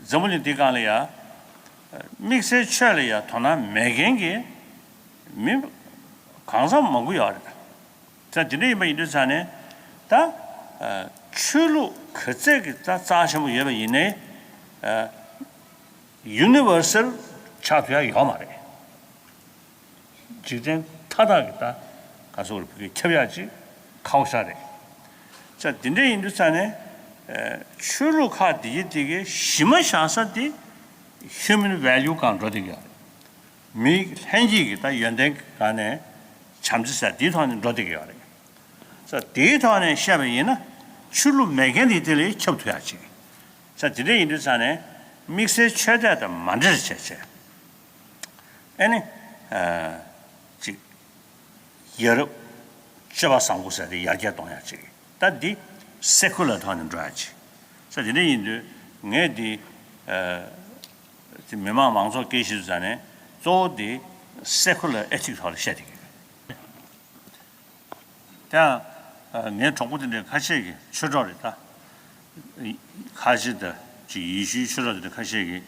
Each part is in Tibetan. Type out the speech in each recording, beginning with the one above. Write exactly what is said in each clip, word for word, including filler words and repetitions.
འཛམ་བུ་གླིང་འདི་སྒང་ལ་ཡ། དམིགས་བསལ་ཆོས་ལ་ཡ་དོ་སྣང་མེད་མཁན་གྱི་མི་གང་འཚམ་མང་པོ་ཡོད་རེད། ད་དེ་འདྲ་ཡིན་པ་ཡིན་དུས་ཙང་ནས་ད་ཆོས་ལུགས་ག་ཚད་ཀྱི་ད་རྩ་ཆེན་པོ་ཡོད་པ་ཡིན་ནའི་ཡུ་ནི་ཝར་སལ་ཆགས་ཐུབ་ཡ་ཡོད་མ་རེད། འཇིག་རྟེན་མཐའ་དག་གི་ད་ག་ཚོད་རེད་བོད་ཀྱི་ཁྱབ་ཡག་ཅིག་ཁག་པོ་ཤ་རེད། ཙང་དེ་འདྲ་ཡིན་དུས་ཙང་ནས་ཆོས་ལུགས་ཁག་འདི་གི་དེ་གའི་གཞི་མ་བཞག་ས་དེ་human value་སྒང་འགྲོ་བསྡད་ཀྱི་ཡོད་རེད། མི་ལྷན་སྐྱེས་ཀྱི་ད་ཡོན་ཏན་སྒང་ནས་བྱམས་བརྩེ་ཟེར་དེའི་ཐོག་ནས་འགྲོ་བསྡད་ཀྱི་ཡོད་རེད། ཙང་དེའི་ཐོག་ནས་བཤད་པ་ཡིན་ན་ཆོས་ལུགས་མེད་མཁན་དེ་དེ་ལས་ཁྱབ་ཐུབ་ཡག་ཅིག་ཙང་དེ་འདྲ་ཡིན་དུས་ཙང་ནས་དམིགས་བསལ་ཆོས་དད་དང་མ་འདྲེས་བྱས་བྱས། ཨ་ནི། ཅིག་ཡ་རབས་སྤྱོད་པ་བཟང་པོ་ཟེར་དེ་ཡར་རྒྱས་གཏོང་ཡག་ཅིག་ད་འདི་སེ་ཁུ་ལར་ཐོག་ནས་འགྲོ་ཡག་ཅིག་ས་དེ་འདྲ་ཡིན་དུས་ངས་འདི་དེ་མི་མང་མང་ཚོགས་སྐད་ཞིག་ཟ་ནས་གཙོ་བོ་འདི་སེ་ཁུ་ལར་ཨེ་ཐིག་ཐོག་ལ་བཤད་དེ་གི། དེ་ཡང་ངའི་གྲོགས་པོ་དེ་འདྲའི་ཁ་ཤས་ཀྱིས་ཆོས་གྲོགས་རེད་ད། ཁ་ཆེ་དང་ཅིག་ཡེ་ཤུའི་ཆོས་གྲོགས་དེ་འདྲ་ཁ་ཤས་ཀྱིས་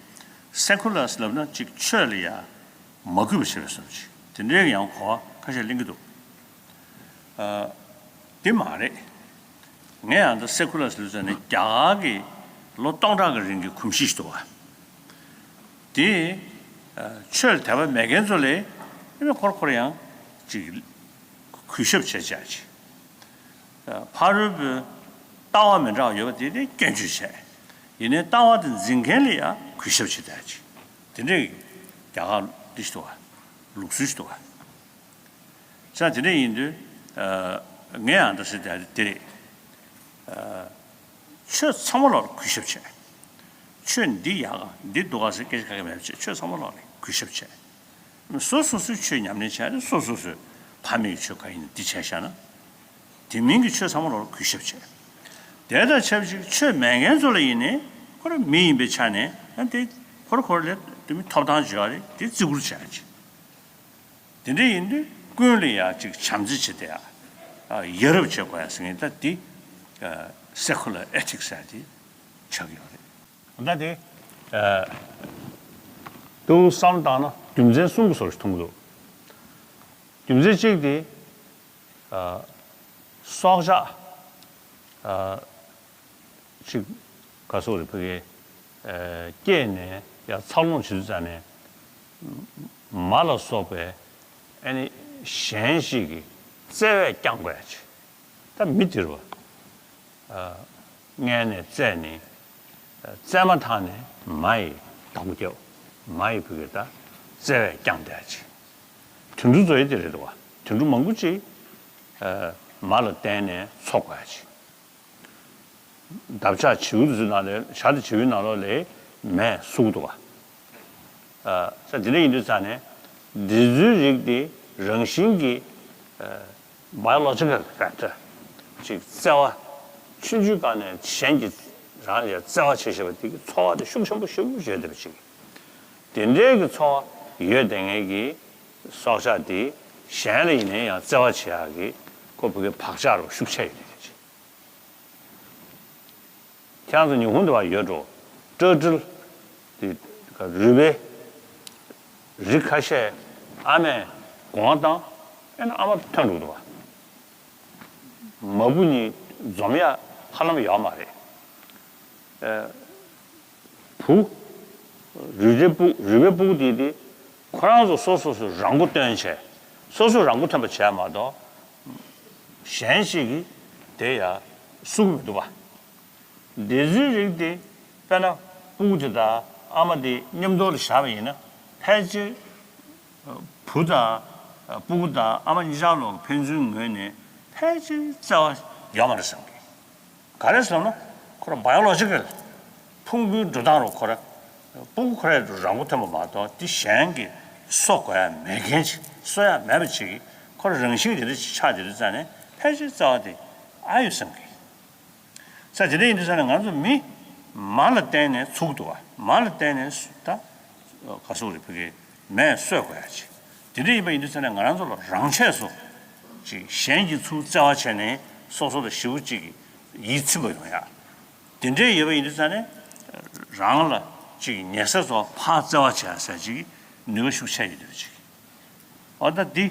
སེ་ཁུ་ལར་ལབ་ན་ཅིག་ཆོས་ལ་ཡ་མ་གུས་པ་བྱེད་པའི་བཟོ་འདྲ་ཅིག་དེ་འདྲའི་ཡང་གོ་བ་ཁ་ཤས་ལེན་གྱི་འདུག་དེ་མ་རེད། ངས་ཡང་ད་སེ་ཁུ་ལར་ཟེར་ནས་རྒྱ་གར་གྱི་ལོ་སྟོང་ཕྲག་གི་རིང་གི་གོམས་གཤིས་ཤིག་འདུག་བ། དེ་ཆོས་ལ་དད་པ་མེད་མཁན་ཚོ་ལས་ཨ་ནི་ཁོར་ཁོར་ཡང་ཅིག་གུས་ཞབས་བྱེད་བྱ་ཅིག་ཕ་རོལ་པོའི་ལྟ་བ་མི་འདྲ་བ་ཡོད་པ་དེ་དེ་སྐྱོན་བརྗོད་བྱས། ཡིན་ནའི་ལྟ་བ་དེ་འཛིན་མཁན་ལ་ཡང་གུས་ཞབས་བྱེད་བྱ་ཅིག་དེ་འདྲའི་རྒྱ་གར་འདི་ཞིག་འདུག་བ། ལུགས་སྲོལ་ཞིག་འདུག་བ། ཙང་དེ་འདྲ་ཡིན་དུས། ངས་ཡང་འདྲ་ཟེར་དེ་དེ་རེད། ཆོས་ཚང་མ་ལོག་ལ་གུས་ཞབས་བྱས། ཆོས་འདི་ཡག་ག་འདི་སྡུག་ག་ཟེར་སྐད་ཆ་ག་གེ་མེད་པ་བྱས་ཆོས་ཚང་མ་ལོག་ལ་གུས་ཞབས་བྱས། སོ་སོ་སོའི་ཆོས་ཉམས་ལེན་བྱས་ནས་སོ་སོ་སོའི་ཕ་མེས་ཀྱི་ཆོས་ག་ཡིན་ན་འདི་བྱས་བཞག་ན། དེ་མིན་གྱི་ཆོས་ཚང་མ་ལོག་ལ་གུས་ཞབས་བྱས། དེ་དང་ཆབས་ཅིག་ཆོས་མེད་མཁན་ཚོ་ལ་ཡིན་ནའི་ཁོ་རང་མི་ཡིན་པའི་ཆ་ནས་ཡང་དེ་ཁོ་རང་ཁོ་རང་ལ་དེ་མི་ཐོབ་ཐང་བརྗོད་ཡ་རེད་དེ་བརྩི་བཀུར་བྱས་ཅིག་དེ་འདྲ་ཡིན་དུས་ཀུན་ལ་ཡ་ཅིག་བྱམས་བརྩེ་བྱེད་དེ་ཡ། ཡ་རབས་བྱེད་དགོས་ཡ་ཟེར་མཁན་ད་འདི་སེ་ཁུ་ལར་ཨེ་ཐིག་ཟེར་དེ་ཆགས་ཀྱི་ཡོད་རེད། ད་དེ་ཏུ་བསམ་བློ་བཏང་ན་རྒྱུ་མཚན་གསུམ་གྱི་བཟོ་ཞིག་མཐོང་གི་འདུག་རྒྱུ་མཚན་གཅིག་དེ་སྲོག་ཆགས་ཅིག་ག་སོགས་རེད་ཕ་གི་སྐྱེས་ནས་ཡང་འཚར་ལོངས་བྱེད་དུས་ཙང་ནས་མ་ལ་སོགས་པའི་ཨ་ནི་གཞན་ཞིག་གི་བརྩེ་བས་བསྐྱང་དགོས་ཡ་ཅིག་ད་མི་དེ་རུ་མངལ་ནས་བཙས་ནས་བཙས་མ་ཐག་ནས་མ་ཡི་བདག་པོ་རྒྱབ་མ་ཡི་ཕ་གི་ད་བརྩེ་བས་བསྐྱང་བསྡད་ཡ་ཅིག་དུད་འགྲོ་བཟོ་ཡི་དེ་རེད་འདུག་བ། དུད་འགྲོ་མང་པོ་ཅིག་མ་ལ་བརྟེན་ནས་འཚོ་དགོས་ཡ་ཅིག་འདབ་ཆགས་བྱིའུ་དེ་ཚོའི་ནང་ལས་ཞག་དེ་བྱིའུའི་ནང་ལོགས་ལས་མེ་ཟུག་འདུག་བ། ས་དེ་འདྲ་ཡིན་དུས་ཙང་ནས་འདི་ཚོའི་རིགས་དེ་རང་བཞིན་གྱིས་biological factor ཅིག་བརྩེ་བ་ཆུང་ཆུང་སྒང་ནས་གཞན་གྱིས་རང་ལ་བརྩེ་བ་བྱེད་ཤེས་པ་དེ་གི་ཚོར་བ་དེ་ཤུགས་ཆེན་པོ་ཤུགས་ཆེ་ཡོད་བསྡད་པ་ཅིག་དེ་འདྲའི་གི་ཚོར་བ་ཡོད་བསྡད་མཁན་གྱི་སྲོག་ཆགས་དེ་གཞན་ལ་ཡིན་ནའི་ཡང་བརྩེ་བ་བྱེད་ཡག་གི་ཁོ་བོད་ཀྱི་བག་ཆགས་རུ་ཤུགས་ཆེ་ཡོད་བསྡད་པ་ཅིག་ཁྱེད་རང་ཚོ་ཉི་ཧོང་དུ་བ་ཡོད་འགྲོ། ཏྲ་ཏྲིལ་དེ་རུས་པའི་རིགས་ཁ་ཤས་ཨ་མས་སྒོང་བཏང་ཨེ་ན་ཨ་མ་ཐོན་འགྲོ་འདུག་བ། མ་བུ་གཉིས་འཛོམས་ཡ་ཧ་ལམ་ཡོད་མ་རེད། བུ། རུས་པའི་སྤུ་རུས་པའི་སྤུ་གུ་དེ་དེ་ཁོ་རང་ཚོ་སོ་སོ་སོ་རང་མགོ་ཐོན་བྱས་སོ་སོ་རང་མགོ་ཐོན་པ་བྱས་མ་གཏོགས་གཞན་ཞིག་གིས་དེ་ཡ་བསུ་གི་མི་འདུག་བ། འདི་ཚོའི་རིགས་དེ་དཔེར་ན་སྤུ་གུ་དེ་དང་ཨ་མ་དེ་མཉམ་དུ་ལ་བཞག་པ་ཡིན་ན་ཕལ་ཆེར་བུ་དང་སྤུ་གུ་དང་ཨ་མ་གཉིས་ཆར་ལོག་ཕན་ཚུན་ངོས་ནས་ཕལ་ཆེར་བརྩེ་བ་ཡོད་མ་རེད་བསམ་གི། ག་རེ་ཟེར་ན་ཁོ་རང་biological ཕུང་པོའི་འགྲོ་སྟངས་རུ་ཁོ་ར་སྤུ་གུ་ཁོ་རའི་རང་མགོ་ཐོན་པ་མ་གཏོགས་དེ་གཞན་གྱིས་གསོ་དགོས་ཡ་མེད་མཁན་ཅིག་གསོ་ཡ་མེད་པ་ཅིག་གིས་ཁོ་ར་རང་བཞིན་དེ་འདྲ་ཅིག་ཆགས་དེ་འདྲ་རྩ་ནས་ཕལ་ཆེར་རྩ་བ་དེ་ཨ་ཡོད་བསམ་གི། ས་དེ་འདྲ་ཡིན་དུས་ས་ནས་ང་ཚོ་མི་མ་ལ་བརྟེན་ནས་ཚུགས་འདུག་བ། མ་ལ་བརྟེན་ནས་ད་ག་སོག་རེ་ཕ་གི་མས་གསོད་དགོས་ཡ་ཅིག་དེ་འདྲ་ཡིན་པ་ཡིན་དུས་ས་ནས་ང་རང་ཚོ་ལ་རང་ཆས་སུ་ཅིག་གཞན་གྱིས་ཚུར་བརྩེ་བ་བྱས་ནས་སོ་སོ་ལ་ཞེ་པོ་ཅིག་གི་ཡིད་ཚིམ་པ་ཡོང་ཡ། དེ་འདྲའི་ཡོད་པ་ཡིན་དུས་ཙང་ནས་རང་ལ་ ཅིག་ཉལ་ས་ཚོ་ཕར་བརྩེ་བ་བྱེད་ཟེར་ཅིག་ནུས་པ་ཤུགས་ཆེ་ཡོད་དེ་ཅིག་འོ་ད་འདི་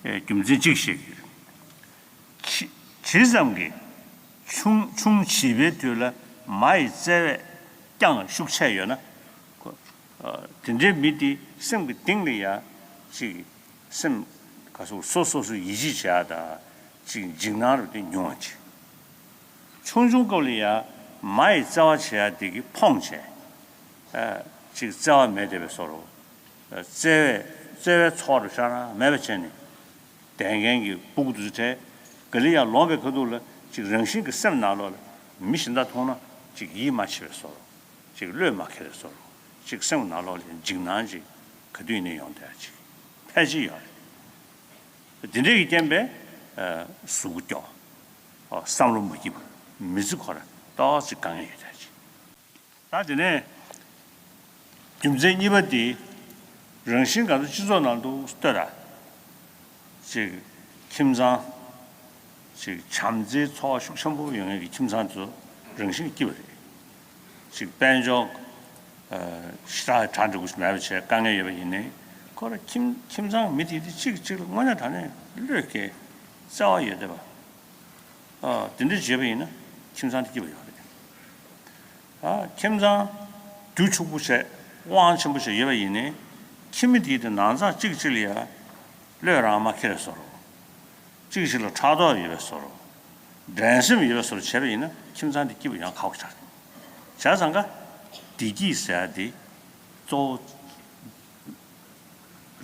རྒྱུ་མཚན་གཅིག་བཤད་ཀྱི་ཡོད། ཇི་ཙམ་གྱིས་ཆུང་ཆུང་བྱིས་པའི་དུས་ལ་མ་ཡི་བརྩེ་བས་བསྐྱངས་ཤུགས་ཆེ་ཡོད་ན། དེ་འདྲའི་མི་དེ་སེམས་ཀྱི་གཏིང་ལ་ཡ་ཅིག་སེམས་ག་སོ་སོ་སོ་སོ་ཡིད་ཆེས་བྱེད་ཡ་ད་ཅིག་འཇིགས་སྣང་རུ་དེ་ཉུང་བ་ཅིག་ཆུང་ཆུང་སྐབས་ལ་ཡ་མ་ཡི་བརྩེ་བ་བྱེད་ཡ་དེ་གི་ཕོངས་བྱས། ཅིག་བརྩེ་བ་མེད་བསྡད་པའི་བཟོ་འདྲ། བརྩེ་བའི་བརྩེ་བའི་ཚོགས་རུ་ཤར་མེད་པ་བྱས་ནས་བསྡད་མཁན་གྱི་སྤུ་གུ་དེ་ཚོ་ག་ལེ་ཡ་ལོངས་པའི་ཁ་ཐུག་ལ་ཅིག་རང་བཞིན་གྱི་སེམས་ནང་ལོགས་ལ་མི་གཞན་དག་མཐོང་ན་ཅིག་ཡིད་མ་ཆེས་པའི་བཟོ་འདྲ། ཅིག་བློས་མ་འཁེལ་བའི་བཟོ་འདྲ། ཅིག་སེམས་ནང་ལོགས་ལ་འཇིགས་སྣང་ཅིག་ག་དུས་ནས་ཡོང་བསྡད་ཅིག་ཕལ་ཆེར་ཡོད་རེད། འདི་འདྲས་ཀྱི་རྐྱེན་པས་གཟུགས་པོ་སྐྱོ། བསམ་བློ་མ་སྐྱིད་པ། མི་ཚེ་ཁོ་ར་ཏོག་ཙམ་དཀའ་ངལ་ཡོད་བསྡད་ཅིག་ད་དེ་ནས་རྒྱུ་མཚན་གཉིས་པ་དེ་རང་བཞིན་ག་ཚོད་སྤྱི་ཚོགས་ནང་དུ་ལྟོས་དང་། ཅིག་ཁྱིམ་ཚང་། ཅིག་བྱམས་བརྩེའི་ཚོར་བ་ཤུགས་ཆེན་པོ་ཡོད་མཁན་གྱི་ཁྱིམ་ཚང་དེ་ཚོ་རང་བཞིན་གྱིས་སྐྱིད་པ་རེད། ཅིག་དཔལ་འབྱོར་ཞེ་དྲག་གྲ་འགྲིག་པོ་ཞིག་མེད་པ་བྱས་དཀའ་ངལ་ཡོད་པ་ཡིན་ནའི་ཁོ་ར་ཁྱིམ་ཁྱིམ་ཚང་མི་དེ་དེ་གཅིག་གིས་གཅིག་ལ་དངོས་གནས་དྲང་གནས་བློས་འགེལ་བརྩེ་བ་ཡོད་བསྡད་པ། ཨ་དེ་འདྲ་བྱས་པ་ཡིན་ན་ཁྱིམ་ཚང་དེ་སྐྱིད་པ་ཡོད་རེད། ཨ་ཁྱིམ་ཚང་རྒྱུ་ཕྱུག་པོ་བྱས་དབང་ཆེན་པོ་བྱས་ཡོད་པ་ཡིན་ནའི་ཁྱིམ་མི་དེའི་དེ་ནང་ཚང་གཅིག་གཅིག་ལ་ཡ་བློས་རང་མ་འཁེལ་བའི་བཟོ་འདྲ། གཅིག་གཅིག་ལ་ཕྲག་དོག་ཡོད་པའི་བཟོ་འདྲ། འགྲན་སེམས་ཡོད་པའི་བཟོ་འདྲ་བྱས་པ་ཡིན་ན་ཁྱིམ་ཚང་དེ་སྐྱིད་པོ་ཡོང་ཁག་པོ་ཆགས་རེད། བྱས་ཙང་ཀ་བདེ་སྐྱིད་ཟེར་ཡ་དེ་གཙོ་བོ་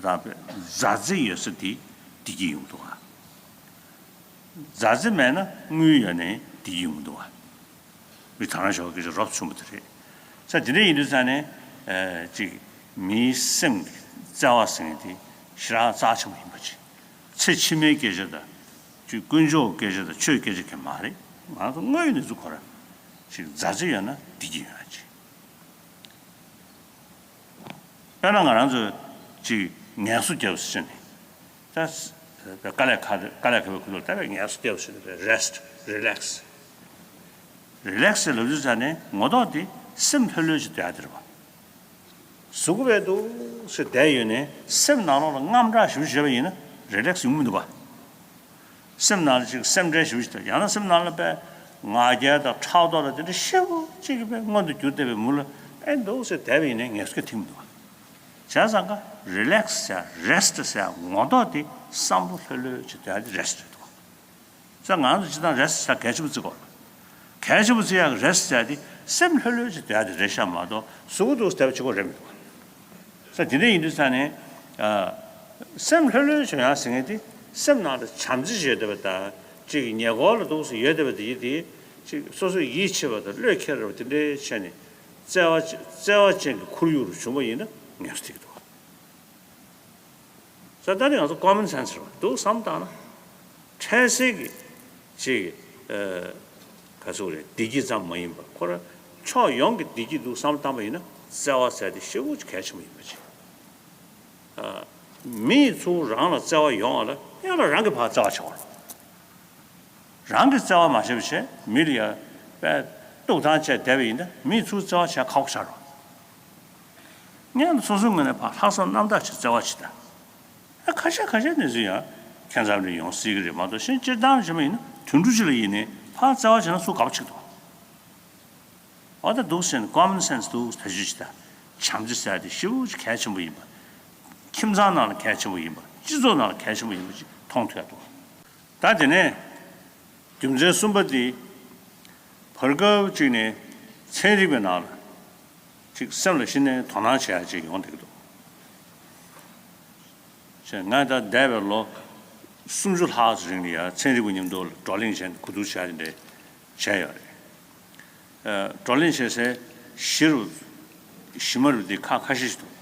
རང་པའི་མཛའ་བརྩེ་ཡོད་ས་དེ་བདེ་སྐྱིད་ཡོང་གི་འདུག་ག་མཛའ་བརྩེ་མེད་ན་དངུལ་ཡོད་ནའི་བདེ་སྐྱིད་ཡོང་གི་འདུག་ག་མི་དང་རང་ཞོགས་སྐད་ཆ་རོབ་ཆུང་པོ་དེ་རེད། ས་དེ་འདྲ་ཡིན་དུས་ས་ནས་ཅིག་མིའི་སེམས་ཀྱི་བརྩེ་བ་ཟེར་མཁན་དེ་ཞེ་དྲག་རྩ་ཆེན་པོ་ཡིན་པ་ཅིག་ཚེ་ཕྱི་མའི་སྐད་ཆ་དང་ཅིག་དཀོན་མཆོག་སྐད་ཆ་དང་ཆོས་སྐད་ཆ་གང་མ་རེད། ང་ཚོ་དངོས་ཡོད་གནས་ཚུལ་ཁོ་ར་ཅིག་མཛའ་བརྩེ་ཡོད་ན་བདེ་སྐྱིད་ཡོད་ཅིག་དཔེར་ན་ང་རང་ཚོས་ཅིག་ངལ་གསོ་རྒྱབ་ཟེར་ནས། ད་དཀའ་ལས་ཁག་དཀའ་ལས་ཁག་པའི་ཁུལ་དུ་ད་བས་ངལ་གསོ་རྒྱབ་ཟེར་ནས་རེ་སི་ཊི་རི་ལེག་སི། རི་ལེག་སི་ལབ་དུས་ཙ་ནས་ངོ་ཐོག་དེ་སེམས་ལྷོད་ལྷོད་ཅིག་སྡོད་ཡ་དེ་རེད་བ། གཟུགས་པོ་བས་འདུག་སེ་བསྡད་ཡོད་ནས་སེམས་ནང་ལོགས་ལ་དངངས་སྐྲག་ཞེ་པོ་བྱས་པ་ཡིན་ན་རི་ལེག་སི་ཡོང་མི་འདུག་བ། སེམས་ནང་ལ་ཅིག་སེམས་ཁྲལ་ཞེ་པོ་ཞིག་དང་ཡང་ན་སེམས་ནང་ལ་དཔེ་ང་རྒྱལ་དང་ཕྲག་དོག་དང་དེ་འདྲ་ཞེ་པོ་ཅིག་གི་དཔེ་མངོན་དུ་གྱུར་བསྡད་པའི་མུ་ལ་དཔེ་འདུག་ཟེར་བསྡད་པ་ཡིན་ནའི་ངལ་གསོ་ཐེབས་མི་འདུག་བ། བྱས་ཙང་ཀ་རི་ལེག་སི་ཟེར་རེ་སི་ཊི་ཟེར་ངོ་ཐོག་དེ་བསམ་བློ་ལྷོད་ལྷོད་ཅིག་སྡོད་ཡ་དེ་རེ་སི་ཊི་རེད་འདུག་བ། ས་ང་ཚོ་སྤྱིར་བཏང་རེ་སི་ཊི་ཟེར་གལ་ཆེན་པོ་བརྩི་དགོས་རེད། གལ་ཆེན་པོ་བརྩི་ཡག་གི་རེ་སི་ཊི་ཟེར་དེ་སེམས་ལྷོད་ལྷོད་ཅིག་སྡོད་ཡ་དེ་རེད་ཤག་མ་གཏོགས་གཟུགས་པོ་འདུག་སེ་བསྡད་པ་གཅིག་པོ་རེད་མི་འདུག་བ། ས་དེ་འདྲ་ཡིན་དུས་ས་ནས་ཨ། སེམས་ལྷོད་ལྷོད་བྱུང་ཡག་ཟེར་མཁན་དེ་སེམས་ནང་དུ་བྱམས་བརྩེ་བྱས་བསྡད་པ་དང་གཅིག་གི་ཉེ་འཁོར་ལ་འདུག་སེ་ཡོད་བསྡད་པ་དེ་ཡིན་དེ་གཅིག་སོ་སོའི་ཡིད་ཆེས་པ་དང་བློས་འཁེལ་བ་དེ་འདྲའི་བྱས་ནས་བརྩེ་བ་བརྩེ་བ་ཅན་གྱི་ཁོར་ཡུག་རུ་བྱུང་བ་ཡིན་ན་ངལ་གསོ་ཐེབས་ཀྱི་འདུག་ས་ད་ནི་ང་ཚོ་ཀོ་མོན་སེན་སི་རེད་བ། འདུག་བསམ་བཏང་ན། འཕྲལ་སེལ་གྱི་ཅིག་ཨ། ག་ཚོད་རེད། བདེ་སྐྱིད་ཙམ་མ་ཡིན་པ་ཁོ་རང་ཕྱོགས་ཡོངས་ཀྱི་བདེ་སྐྱིད་འདུག་བསམ་བཏང་པ་ཡིན་ན་བརྩེ་བ་ཟེར་དེ་ཞེ་པོ་ཅིག་གལ་ཆེན་པོ་ཡིན་པ་ཅིག་ཨ། མི་ཡིས་ཚུར་རང་ལ་བརྩེ་བ་ཡོང་བ་ལ་སྔོན་ལ་རང་གིས་ཕར་བརྩེ་བ་བྱེད་དགོས་རེད། རང་གིས་བརྩེ་བ་མ་བྱས་པ་བྱས་མི་ལ་ཡ་དཔེ་གཏུག་ཐང་བྱས་བསྡད་པ་ཡིན་ན་མི་ཡིས་ཚུར་བརྩེ་བ་བྱེད་ཁག་པོ་ཆགས་རེད། སྔོན་ལ་སོ་སོའི་ངོས་ནས་ཕར་ལྷག་བསམ་རྣམ་དག་ཅིག་བརྩེ་བ་ཅིག་དང་། ཨ་ཁ་ཤས་ཁ་ཤས་ནས་ཚུར་ཡང་ཁྱད་མཚར་རེ་ཡོང་སྲིད་ཀྱི་རེད་མ་གཏོགས་གཞན་སྤྱིར་བཏང་བྱས་པ་ཡིན་ན་དུད་འགྲོ་ཅིག་ལ་ཡིན་ནའི་ཕར་བརྩེ་བ་བྱས་ན་སུ་དགའ་པོ་ཆགས་འདུག་འོ་ད་འདུག་ཟེར་ནས་ཀོ་མོན་སེན་སི་འདུག་བེད་སྤྱོད་ཅིག་དང་། བྱམས་བརྩེ་ཟེར་ཡ་དེ་ཞེ་པོ་ཅིག་གལ་ཆེན་པོ་ཡིན་པ། ཁྱིམ་ཚང་ནང་ལ་གལ་ཆེན་པོ་ཡིན་པ། སྤྱི་ཚོགས་ནང་ལ་གལ་ཆེན་པོ་ཡིན་པ་ཅིག་མཐོང་ཐུབ་ཡ་འདུག་ད་དེ་ནས་རྒྱུ་མཚན་གསུམ་པ་དེ་བར་སྐབས་ཅིག་ནས་ཚན་རིག་པའི་ནང་ལ་ཅིག་སེམས་ལ་གཞི་ནས་དོ་སྣང་བྱེད་ཡ་ཅིག་ཡོང་བསྡད་ཀྱི་འདུག་ཅེས་ང་ད་འདས་པའི་ལོ་སུམ་ཅུ་ལྷག་ཙམ་རིང་ལ་ཡ་ཚན་རིག་པ་མཉམ་དུ་བགྲོ་གླེང་བྱས་ནས་གོ་བསྡུར་བྱས་དེ་འདྲ་བྱས་ཡོད་རེད། ཨ། བགྲོ་གླེང་བྱེད་སའི་གཞི་རུ་གཞི་མ་རུ་དེ་ཁག་ཁ་ཤས་ཤིག་འདུག་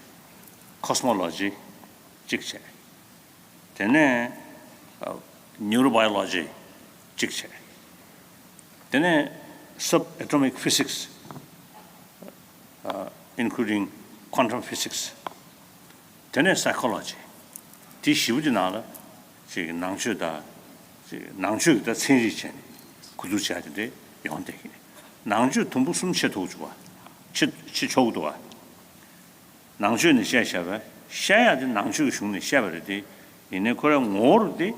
ཀོ་སི་མོ་ལོ་ཇི་གཅིག་བྱས། དེ་ནས་ཨ། ནིའུ་རོ་བྷ་ཡོ་ལོ་ཇི་གཅིག་བྱས། དེ་ནས་སབ་ཨེ་ཊོ་མིག་ཕི་སིག་སི། ཨ། including quantum physics། དེ་ནས་སའི་ཁོ་ལོ་ཇི། དེ་བཞི་པོ་དེ་ནང་ལ་ཅིག་ནང་ཆོས་དང་། ཅིག་ནང་ཆོས་ཀྱི་ད་ཚན་རིག་བྱས་ནས་གོ་བསྡུར་བྱས་ཏེ་འདྲ་ཡོང་བསྡད་ཀྱི། ནང་ཆོས་དུམ་བུ་གསུམ་ཕྱེ་ཐུབ་བཅུག་པ། ཕྱེ་ཕྱེ་ཆོག་གི་འདུག་བ། ནང་ཆོས་ནས་བཤད་བཞག་པས་བཤད་ཡག་དེ་ནང་ཆོས་ཀྱི་གཞུང་ནས་བཤད་པ་རེད་དེ། ཡིན་ནའི་ཁོ་རའི་ངོ་བོ་དེ་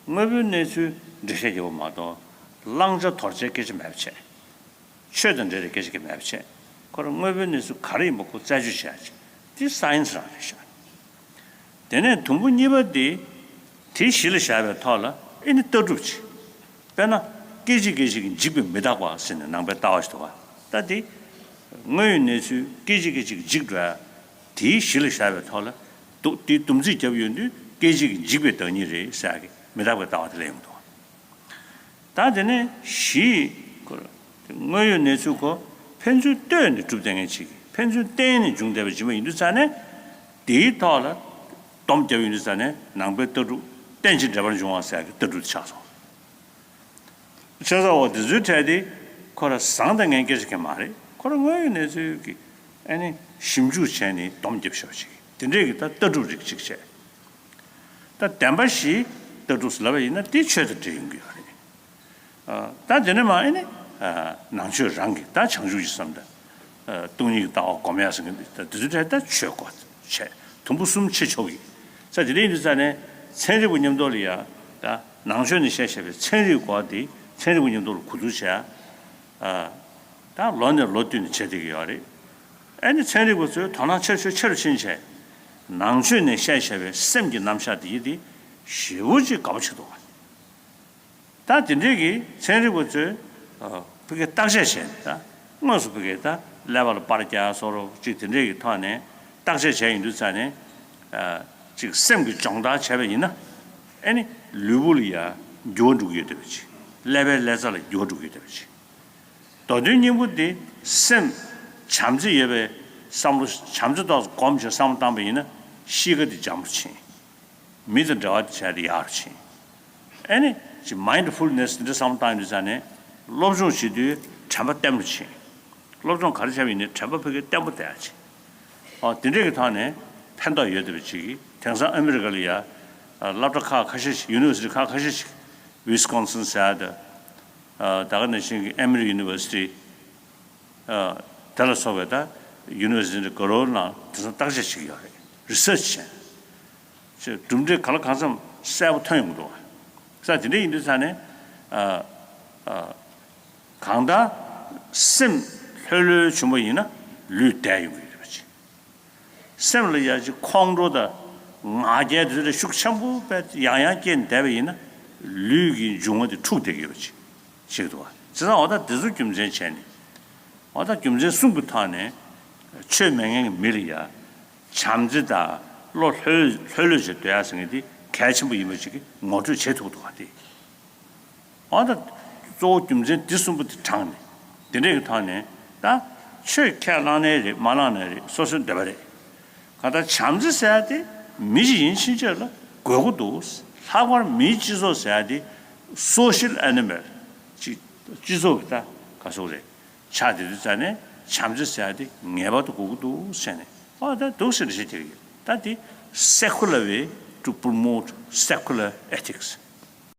དངོས་པོའི་གནས་ཚུལ་འགྲེལ་བཤད་རྒྱག་པ་མ་གཏོགས་བླང་བྱ་དོར་བྱའི་སྐད་ཆ་མེད་པ་བྱས། ཆོས་དང་འབྲེལ་བའི་སྐད་ཆ་གི་མེད་པ་བྱས། ཁོ་རང་དངོས་པོའི་གནས་ཚུལ་ག་རེ་ཡིན་པ་ཁོ་རྩད་གཅོད་བྱས་ཀྱི་དེ་སའེན་སི་རང་རེད་ཤག་དེ་ནས་དུམ་བུ་གཉིས་པ་དེ་དེའི་གཞི་ལ་བཞག་པའི་ཐོག་ལ་ཨེ་ནི་ལྟ་གྲུབ་ཅིག་དཔེར་ན་སྐད་ཅིག་སྐད་ཅིག་གིས་འཇིག་པའི་མི་རྟག་པ་ཟེར་ནས་ནང་པའི་ལྟ་བ་ཞིག་འདུག་ག་ད་དེ་དངོས་ཡོད་གནས་ཚུལ་སྐད་ཅིག་སྐད་ཅིག་གིས་འཇིག་འགྲོ་ཡ་དེའི་གཞི་ལ་བཞག་པའི་ཐོག་ལ་འདུག་དེའི་སྡོམ་ཚིག་བརྒྱབ་ཡོང་དུས་སྐད་ཅིག་གིས་འཇིག་པའི་བདག་ཉིད་རེད་ཟེར་ཡ་གི་མི་རྟག་པའི་ལྟ་བ་དེ་སླེབས་ཡོང་གི་འདུག་ད་དེ་ནས་གཞི་དངོས་ཡོད་གནས་ཚུལ་ཁོ་ཕན་ཚུན་ལྟོས་ནས་གྲུབ་བསྡད་མཁན་ཅིག་ཕན་ཚུན་བརྟེན་ནས་བྱུང་བསྡད་པ་ཅིག་མ་ཡིན་དུས་ཙང་ནས་དེའི་ཐོག་ལ་སྡོམ་བརྒྱབ་ཡོང་དུས་ཙང་ནས་ནང་པའི་ལྟ་གྲུབ་རྟེན་ཅིང་འབྲེལ་པར་འབྱུང་བ་ཟེར་གྱི་ལྟ་གྲུབ་དེ་ཆགས་སོང་། བྱས་ཙང་འོ་དེ་ཚོའི་གྲས་དེ་ཁོ་ར་བཟང་དང་ངན་སྐད་ཆ་གང་མ་རེད། ཁོ་ར་དངོས་ཡོད་གནས་ཚུལ་གྱི་ཨ་ནི་ཞིབ་འཇུག་བྱས་ནས་སྡོམ་བརྒྱབ་ཤོག་ཅིག་དེ་འདྲས་ཀྱི་ད་ལྟ་གྲུབ་རིགས་ཅིག་བྱས། ད་བདེན་པ་བཞིའི་ལྟ་གྲུབ་ཟེར་ལབ་པ་ཡིན་ན་དེ་ཆོས་དང་འབྲེལ་ཡོང་གི་ཡོད་རེད། ཨ། ད་དེ་ནས་མ་ཨེ་ནི་ཨ་ནང་ཆོས་རང་གི་ད་བྱང་ཆུབ་ཀྱི་སེམས་དང་། ཨ། སྟོང་ཉིད་ཀྱི་ལྟ་བ་སྒོམ་ཡག་ཟེར་མཁན་འདི་ད་དེ་ཚོའི་གྲས་ད་ཆོས་སྐོར་བྱས་དུམ་བུ་གསུམ་ཕྱེ་ཆོག་གི། ས་དེ་འདྲ་ཡིན་དུས་ཙང་ནས་ཚན་རིག་པ་མཉམ་དུ་ལ་ཡ་ད་ནང་ཆོས་ནས་བཤད་བཤད་པའི་ཚན་རིག་སྐོར་དེ་ཚན་རིག་པ་མཉམ་དུ་ལ་གོ་བསྡུར་བྱས། ཨ། ད་ལོ་ནས་ལོ་བསྟུད་ནས་བྱེད་བསྡད་ཀྱི་ཡོད་རེད། ཨ་ནི་ཚན་རིག་པ་ཚོས་དོ་སྣང་ཆེ་རུ་ཆེ་རུ་ཕྱིན་བྱས། ནང་ཆོས་ནས་བཤད་བཤད་པའི་སེམས་ཀྱི་རྣམ་གཞག་དེ་ཡི་དེ་ཞེ་པོ་ཅིག་དགའ་པོ་བྱེད་འདུག་ད་དེ་འདྲས་ཀྱི་ཚན་རིག་པ་ཚོས་ཨ་ཕ་གིར་བརྟག་དཔྱད་བྱས་ནས་ད་དངོས་སུ་ཕ་གིར་ད་ཀླད་པ་ལ་པར་རྒྱག་བཟོ་འདྲ་ཅིག་དེ་འདྲས་ཀྱི་ཐོག་ནས་བརྟག་དཔྱད་བྱས་ཡིན་དུས་ཙང་ནས་ཨ་ཅིག་སེམས་ཀྱི་སྦྱོང་བརྡར་བྱས་པ་ཡིན་ན་ཨ་ནི་ལུས་པོ་ལ་ཡ་འགྱུར་བ་འགྲོ་གི་ཡོད་བསྡད་པ་ཅིག་ཀླད་པའི་ཀླད་རྩ་ལ་འགྱུར་བ་འགྲོ་གི་ཡོད་བསྡད་པ་ཅིག་མདོ་དོན་སྙིང་པོ་འདི་སེམས་བྱམས་བརྩེ་ཡོད་པའི་བསམ་བློ་བྱམས་བརྩེ་ཏོག་ཙམ་སྒོམ་བྱས་བསམ་བློ་བཏང་པ་ཡིན་ན་གཤིས་ཀ་འདི་འཇམ་རུ་ཕྱིན། མི་དང་འབྲེལ་བ་འདི་བྱས་ཏེ་ཡག་རུ་ཕྱིན། ཨེ་ནི་ཅིག་མའིན་ཌི་ཕུལ་ནེ་སི་འདི་འདྲ་བསམ་བློ་བཏང་ཡོང་དུས་ཙང་ནས་སློབ་སྦྱོང་བྱེད་དུས་དྲན་པ་བརྟན་པོ་ཕྱིན། སློབ་སྦྱོང་ག་རེ་བྱས་པ་ཡིན་ནའི་དྲན་པ་ཕ་གིར་བརྟན་པོ་བསྡད་ཡག་ཕྱིན། ཨོ་དེ་འདྲས་ཀྱི་ཐོག་ནས་ཕན་ཐོགས་ཡོད་བསྡད་པ་ཅིག་གིས་དེང་སང་ཨ་མི་རི་ཀ་ལ་ཡ་སློབ་གྲྭ་ཁག་ཁ་ཤས་ཤིག་ཡུ་ནི་ཝར་སི་ཊི་ཁག་ཁ་ཤས་ཤིག་ཝི་སི་ཀོན་སིན་ཟེར་ཡ་དང་། ད་ག་ནང་བཞིན་གྱི་ཨེ་མི་རི་ཡུ་ནི་ཝར་སི་ཊི། དེ་ལ་སོགས་པའི་ད་ཡུ་ནི་ཝར་སི་ཊི་འདི་ག་རེའི་ནང་དེང་སང་བརྟག་དཔྱད་བྱེད་ཀྱི་ཡོད་རེད། རི་སར་ཆི་བྱས། ཅེས་གྲུབ་འབྲས་གང་ལ་གང་འཚམ་གསལ་པོ་ཐོན་ཡོང་གི་འདུག་བ། ས་དེ་འདྲ་ཡིན་དུས་ས་ནས་ཨ་ཨ་གང་ལྟར་སེམས་ལྷོད་ལྷོད་བྱུང་བ་ཡིན་ན་ལུས་བདེ་ཡོང་གི་ཡོད་པ་ཅིག་སེམས་ལ་ཡ་ཅིག་ཁོང་ཁྲོ་དང་ང་རྒྱལ་དེ་ཚོ་ལ་ཤུགས་ཆེན་པོ་དཔེ་ཡང་ཡང་སྐྱེས་ནས་བསྡད་པ་ཡིན་ན་ལུས་ཀྱི་འབྱུང་བ་དེ་འཁྲུགས་བསྡད་ཀྱི་ཡོད་པ་ཅིག་ཅིག་འདུག་བ། བྱས་ཙང་འོ་ད་དེ་ཚོ་རྒྱུ་མཚན་བྱས་ནས་འོ་ད་རྒྱུ་མཚན་གསུམ་གྱི་ཐོག་ནས་ཆོས་མེད་མཁན་གྱི་མི་ལ་ཡ་བྱམས་བརྩེ་དང་བློ་ལྷོད་ལྷོད་ལྷོད་བྱས་སྡོད་ཡ་ཟེར་མཁན་དེ་གལ་ཆེན་པོ་ཡིན་པ་ཅིག་གི་ངོ་སྤྲོད་བྱེད་ཐུབ་འདུག་བ་དེ། འོ་ད་གཙོ་བོ་རྒྱུ་མཚན་འདི་གསུམ་པོ་དེ་དྲངས་ནས་དེ་འདྲས་ཀྱི་ཐོག་ནས་ད་ཆོས་ཁས་བླངས་ནའི་རེད་མ་བླངས་ནའི་རེད་སོ་སོའི་འདོད་པ་རེད། གང་ལྟར་བྱམས་བརྩེ་ཟེར་ཡ་དེ་མི་ཞིག་ཡིན་ཕྱིན་ཆད་ལ་དགོས་མཁོ་འདུག་ལྷག་པར་མིའི་སྤྱི་ཚོགས་ཟེར་ཡ་དེ་སོ་ཤལ་ཨེ་ནི་མལ་ཅིག་སྤྱི་ཚོགས་ཀྱི་ད་ག་ཟེར་དགོས་རེད། ཆགས་བསྡད་དུས་ཙང་ནས་བྱམས་བརྩེ་ཟེར་ཡ་དེ་ངེས་པར་དུ་དགོས་ཀྱི་འདུག་ཟེར་ནས་འོ་ད་འདུག་ཟེར་ནས་བཤད་ཀྱི་ཡོད། ད་དེ་secular way to promote secular ethics།